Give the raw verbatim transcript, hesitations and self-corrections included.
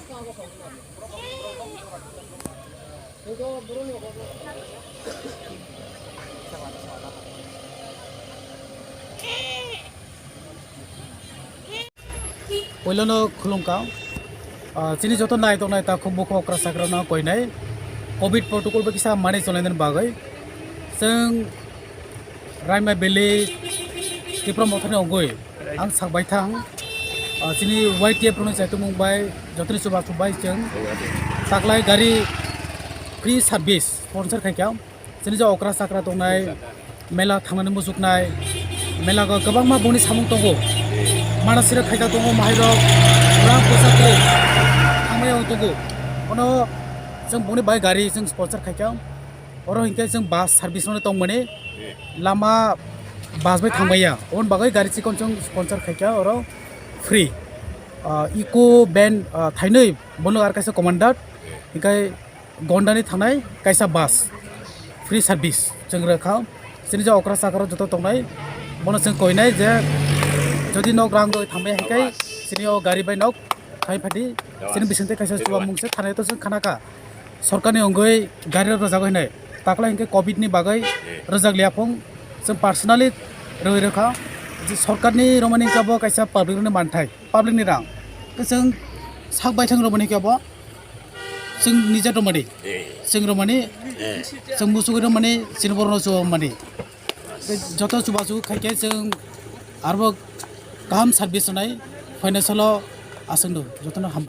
Poilono khulumkha. Ah, chini joto nai tongnai takhuk bukhuk okra chakra no koinai covid protocol bai kisa manwi chonai nani bagwi. Chwng Raima Valley Tipra Mothani ongoi ang sakbai thang. Ah, chini Y T F rokni chaitumung bai jotoni chubachu bai chwng taklai gari free service sponsor khaikha. Chini je okra chakra tongnai, mela thangnani muchuknai, mela go kwbangma boni samung tongo. Mana sira khaika tongo, mahairok, rang poisa kwrwi thangmaya tongo. Ono chwng boni bai gari chwng sponsor khaikha. Oro hinkhe chwng bus service no tongmani lama bus bai thangmaya. Oboni bagwi gari chikon chwng sponsor khaikha oro free. Ah, eco van, ah, thainwi bono ar kaisa commander. Hinkhe Gondani thangnai kaisa bus free service chwng rwkha. Chini je okra chakra joto tongnai bono chwng koinai je jodi nok rang doi thangbai hai kai chini o gari bai nok thai phadi chini bisingtwi kaisa chuba mungse thanai to chwng khanakha. Sorkarni ongoi gari rok rwjago hinai taklai hinkhe covid ni bagwi rwjak liya phung chwng personally rwi rwkha. Je sorkarni romani hinkhe bo kaisa public ni manthai, public ni rang. Khe chwng sak baithang romani hinkhe bo chwng nija romani. Chwng romani, chwng muchugwi romani, chini borokno chuba mani. Tei joto chubachu khaikhe chwng arbo kaham service rwnai, financial o aswk no jotono ham.